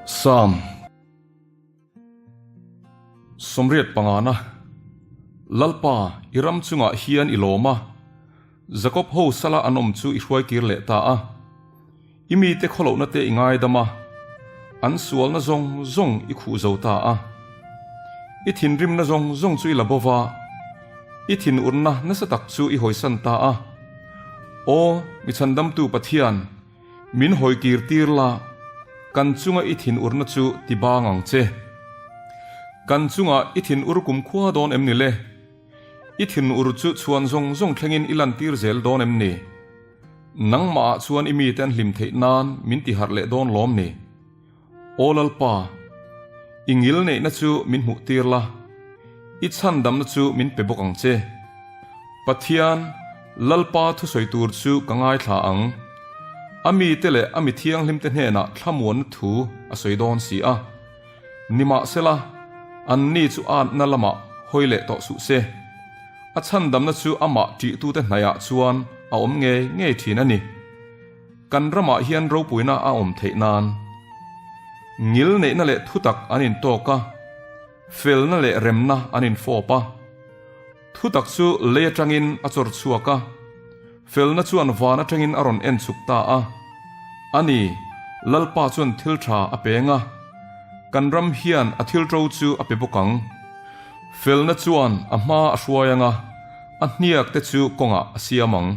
Psalm 85 Lalpa, i ram chungah hian i lawm a, Jakob ho sala an awm chu i hruai kir leh ta a. I mite khawlohna te i ngaidam a, an sualna zawng zawng i khuh zo ta a. I thinrimna zawng zawng chu i la bo va, i thinurna nasa tak chu i hawisan ta a. Aw, mi chhandamtu Pathian, min hawi kir tir la, kan chunga i thinurna chu ti bang ang che. Kan chunga i thinur kumkhua dawn em ni le? I thinur chu chhuan zawng zawng thlengin i lantir zel dawn em ni? Nangmahah chuan i mite an hlim theih nan min ti harh leh dawn lawm ni? Aw Lalpa, i ngil neihna chu min hmuh tir la, i chhandamna chu min pe bawk ang che. Pathian, Lalpa thusawi tur chu ka ngaithla ang. A mite leh a mi thianghlimte hnenah thlamuanna thu a sawi dawn si a. Nimahsela, anni chu atna lamah hawi leh tawh suh se. A chhandamna chu amah ṭihtute hnaihah chuan a awm ngei ngei ṭhin a ni. Kan ramah hian ropuina a awm theih nan ngil neihna leh thutak an intawk a, felna leh remna an infawp a. Thutak chu lei aṭangin a chawr chhuak a, felna chuan van aṭangin a rawn en chhuk ta a. A ni, Lalpa chuan thil ṭha a peng a, kan ram hian a thil ṭo chu a pe bawk ang. Felna chuan a hma a hruai ang a, a hniak te chu kawngah a siam ang.